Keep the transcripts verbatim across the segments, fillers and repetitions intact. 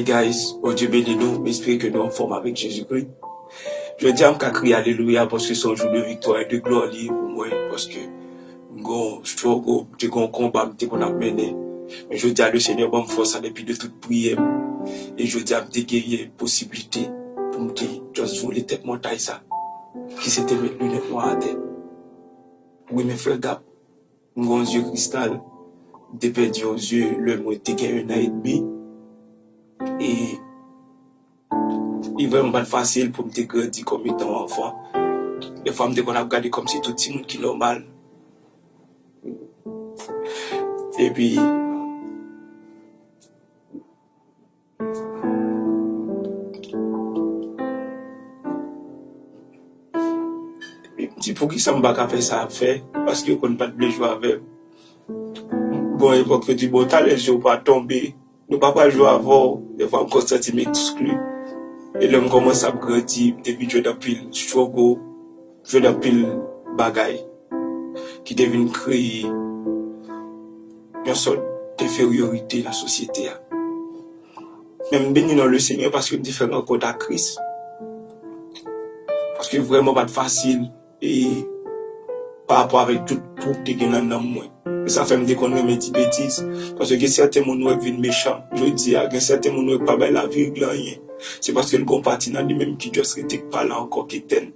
Guys, Bondye beni nou, m espere ke nou anfòm avèk Jezikri. Jodi a m ka kriye alelouya paske se yon jou de viktwa e de glwa li ye pou mwen, paske m gon struggle, m te gon konba m te konn ap mennen. Men jodi a Lesenyè ban m fòs sa depi de tout priyè m. E jodi a m te genyen posiblite pou m te just vole tèt montay sa ki se te met linèt nwa atè. Wi, men frè Gab, m gon zye kristal. M te pèdi yon zye lè mwen te gen un an edmi. E li vrèman pa t fasil pou m te grandi kòm etan yon anfan. Defwa, m te konn ap gade kòmsi tout timoun ki nòmal. Epi, M di, poukisa m pa ka fè sa ap fè? Paske yo konn pa t vle jwe avè m. Bon, epòk yo di, bon, talè zye w pa tonbe, nou pa pral jwe avè w. Defwa, m konn santi m ekskli. E lè m kòmanse ap grandi, m te vin jwenn anpil struggle, jwenn anpil bagay ki te vin kreye yon sòt denferyorite nan sosyete a. Men m beni non Lesenyè paske m te fè rankont ak Kris. Paske vrèman pa t fasil e pa rapò avèk tout twou k te gen nan nanm mwen. E sa fè m te konn renmen di betiz. Paske gen sèten moun ou wè k vin mechan jodi a, gen sèten moun ou wè k pa bay lavi règle anyen. Se paske l gon pati nan li menm ki just rete k pa la ankò, ki etèn.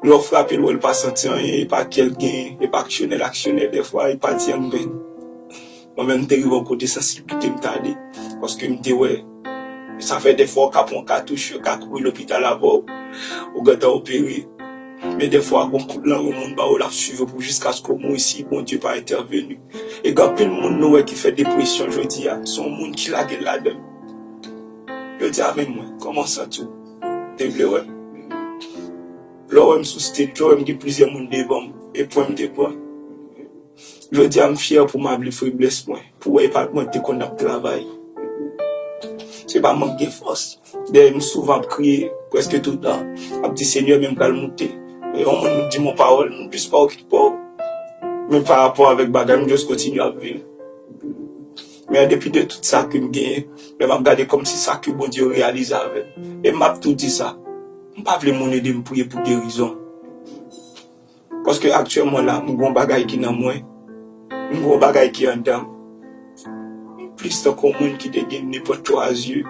Lè w frape l, w wè l pa santi anyen, e pa kè l genyen, e pa aksyonè l aksyonè, dèfwa e pa di anyen. Mwen menm, m te rive yon kote sansiblite m t ale, paske m te wè, sa fè dèfwa w ka pran katouch, yo ka kouri lopital avè w, ou gentan opere. Men dèfwa, gon kout lang yon moun ba w, l ap swiv ou pou jiskaske w mouri si Bondye pa entèveni. E gen anpil moun nou wè ki fè depresyon jodi a, se yon moun ki lage l ladan l. Yo di, amèn mwen, kòman w santi w? Te vle wè m? Lè w wè m sou stage, lè w wè m gen plizyè moun devan m, e pwen m te pran. Jodi a, m fyè pou m avle feblès mwen, pou wè e pa mwen te konn ap travay. Se pa mank gen fòs. Dèyè m souvan ap kriye, prèske toutan, ap di, Senyè, men m pral moute. E yon moun di m yon pawòl, m plis pa okipè w. Men pa rapò avèk bagay, m just kontinye ap viv. Men an depi de tout sa ke m genyen, lè m ap gade kòmsi sa ke Bondye reyalize avè m. E m ap tou di sa, m pa vle moun ede m priye pou gerizon. Paske aktyèlman la, m gon bagay ki nan mwen, m gon bagay ki anndan m. M plis tankou yon moun ki te gen nenpòt twa zye.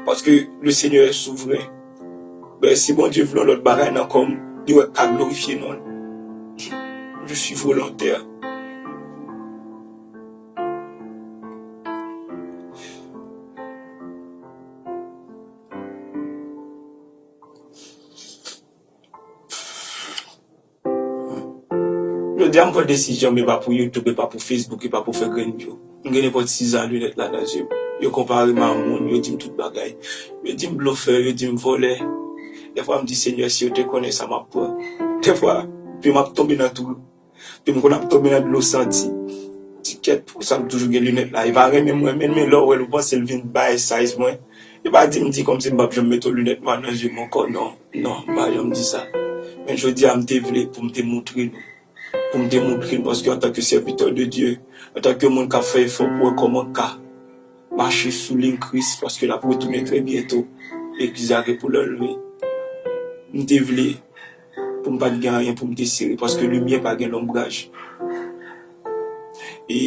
Paske le Seigneur est souverain. Ben, si Bondye vle yon lòt bagay nan kò m, li wè k ka glorifye non l. Je suis volontaire. Jodi a, m pran desizyon, men pa pou YouTube, e pa pou Facebook, e pa pou fè grenn view. M gen nenpòt sizan linèt la nan zye m. Yo konpare m a moun, yo di m tout bagay. Yo di m blofè, yo di m vòlè. Dèfwa, m di, Senyè, si yo te konnen sa m ap pran. Dèfwa, pye m ap tonbe nan twou. Pye m konn ap tonbe nan dlo santi. Ti kèt, pou sa m toujou gen linèt la. E pa renmen m renmen l, men lè w wè l, ou panse l vin bay size mwen. E pa di m di kòmsi m p ap janm mete yon linèt nwa nan zye m ankò, non. Non, m pa janm di sa. Men jodi a, m te vle pou m te moutre nou. Pou m te moutre nou, paske antanke sèvitè de Dye, antanke moun k ap fè efò pou wè kòman k ka mache sou liy Kris, paske l ap retounen trè byento. Legliz la gen pou lè l leve. M te vle pou m pa t gen anyen pou m te sere, paske limyè pa gen lonbraj. E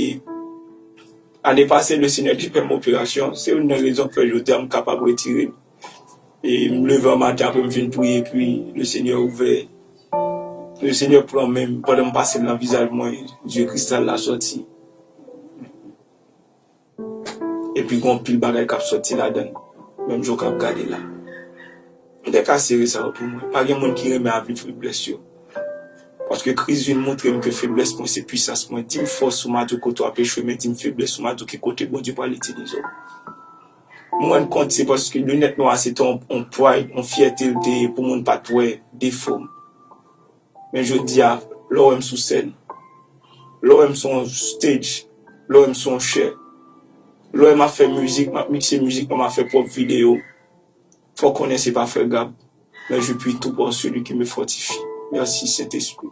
ane pase, le Senyè te fè m operasyon. Se youn nan rezon k fè jodi a m kapab retire m. E m leve an maten apre m fin priye, epi le Senyè ouvè. Le Senyè pran men m pandan m pase l nan vizaj mwen, zye kristal la sòti. Epi gon anpil bagay k ap sòti ladan l, menm jan w k ap gade la. M te ka sere sa yo pou mwen. Pa gen moun ki renmen avle feblès yo. Paske Kris vin montre m ke feblès mwen se pwisans mwen. Di m fòs ou m a di w kote w ap echwe, men di m feblès ou m a di w ki kote Bondye pral itilize w. M rann kont se paske linèt nwa a se te yon, yon pride, yon fyète l te ye pou moun pa t wè defo m. Men jodi a, lè w wè m sou sèn, lè w wè m sou yon stage, lè w wè m sou yon chè, lè w wè m ap fè mizik, m ap mikse mizik mwen, m ap fè pwòp videyo, fò w konnen se pa frè Gab, men je puis tout par celui qui me fortifie. Mèsi, Sentespri.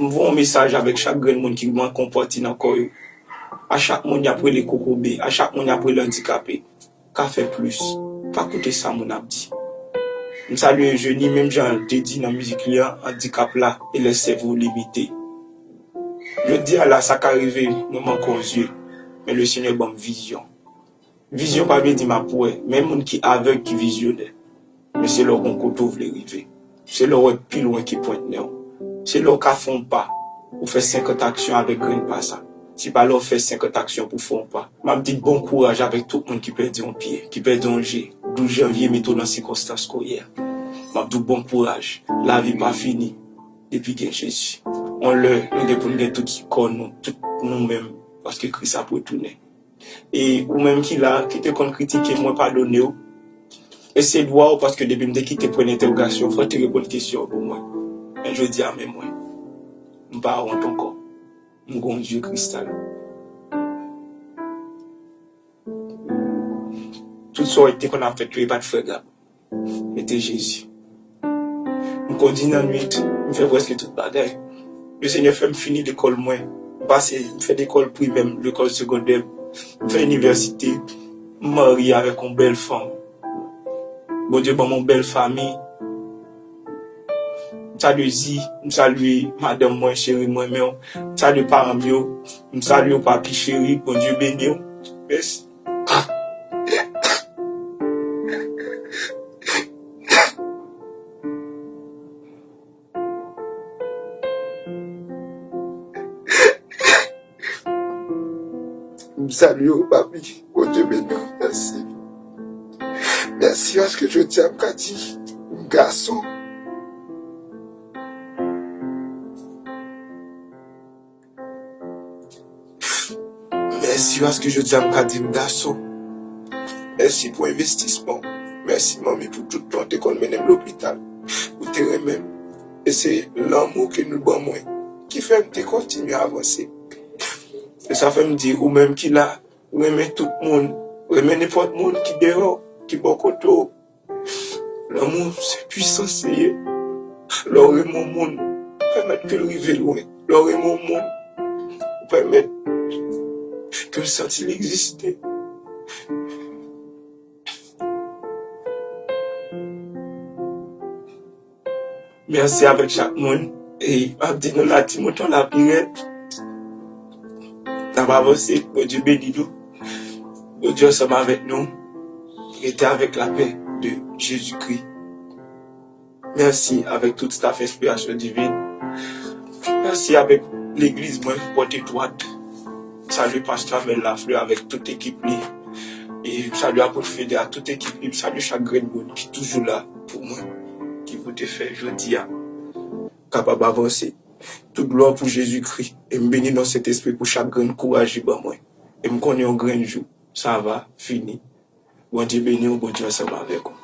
M voye yon mesaj avèk chak grenn moun ki manke yon pati nan kò yo. A chak moun y ap rele kokobe, a chak moun y ap rele andikape, ka fè plis. Pa koute sa moun ap di. M salye Eugénie, menm jan l te di nan mizik li an, andikap la e lè sèvo limite. Jodi a la, sa ka rive, mwen manke yon zye, men Lesenyè ban m vizyon. Vizyon pa vle di m ap wè, men moun ki avèg ki vizyonè. Men se lè w gon kote w vle rive. Se lè w wè pi lwen ki pwent nen w. Se lè w ka fè yon pa. Ou fè senkant aksyon avèk grenn pa sa. Se pa lè w fè senkant aksyon pou fè yon pa. M ap di bon kouraj avèk tout moun ki pèdi yon pye, ki pèdi yon je. Douz janvye mete w nan sikonstans ke w ye a. M ap di w bon kouraj. Lavi pa fini depi gen Jezi. Yon lè, nou gen pou n gen tout kò nou, tout nou menm, paske Kris ap retounen. E ou menm ki la, ki te konn kritike mwen, padone w. E se dwa w, paske depi m te kite pwen entèwogasyon, fò w te reponn kesyon an pou mwen. Men jodi a, men mwen. M pa wont ankò. M gon zye kristal. Tout sa w te konn ap fè yo, e pa t frè Gab. Mete Jezi. M kondi nan nwit, m fè prèske tout bagay. Lesenyè fè m fini lekòl mwen. M pase, m fè lekòl primè m, lekòl segondè m. M fè inivèsite. M marye avèk yon bèl fanm. Bondye ban m yon bèl fanmi. M salye Zi, m salye madanm mwen, cheri mwen, men m salye paran m yo. M salye w, papi cheri, Bondye beni w. Mèsi. M salye w, papi. Bondye beni w. Mèsi. Mèsi paske jodi a m ka di m gason. Mèsi paske jodi a m ka di m gason. Mèsi pou envestisman w. Mèsi, manmi, pou tout tan w te konn mennen m lopital. Ou te renmen m. E se lanmou ke nou ban mwen ki fè m te kontinye avanse. E sa fè m di, ou menm ki la, renmen tout moun, renmen nenpòt moun ki deyò, ki bò kote w. Lanmou se pwisans li ye. Lè w renmen yon moun, ou pèmèt ke l rive lwen. Lè w renmen yon moun, ou pèmèt ke l santi l egziste. Mèsi avèk chak moun. E m ap di nou la, Timote la pi rèd. N ap avanse. Bondye beni nou. Bondye ansanm avèk nou. Rete avèk lapè de Jezikri. Mèsi avèk tout staff Enspirasyon Divin. Mèsi avèk legliz mwen, Pòt Etwat. Salye pastè Amel Lafleur avèk tout ekip li. E m salye apot Fede a tout ekip li. M salye chak grenn moun ki toujou la pou mwen, ki pou te fè jodi a kapab avanse. Tout glwa pou Jezikri. E m beni non Sentespri pou chak grenn kouraj li ban mwen. E m konnen yon grenn jou, sa va fini. Bondye beni w, Bondye ansanm avèk ou.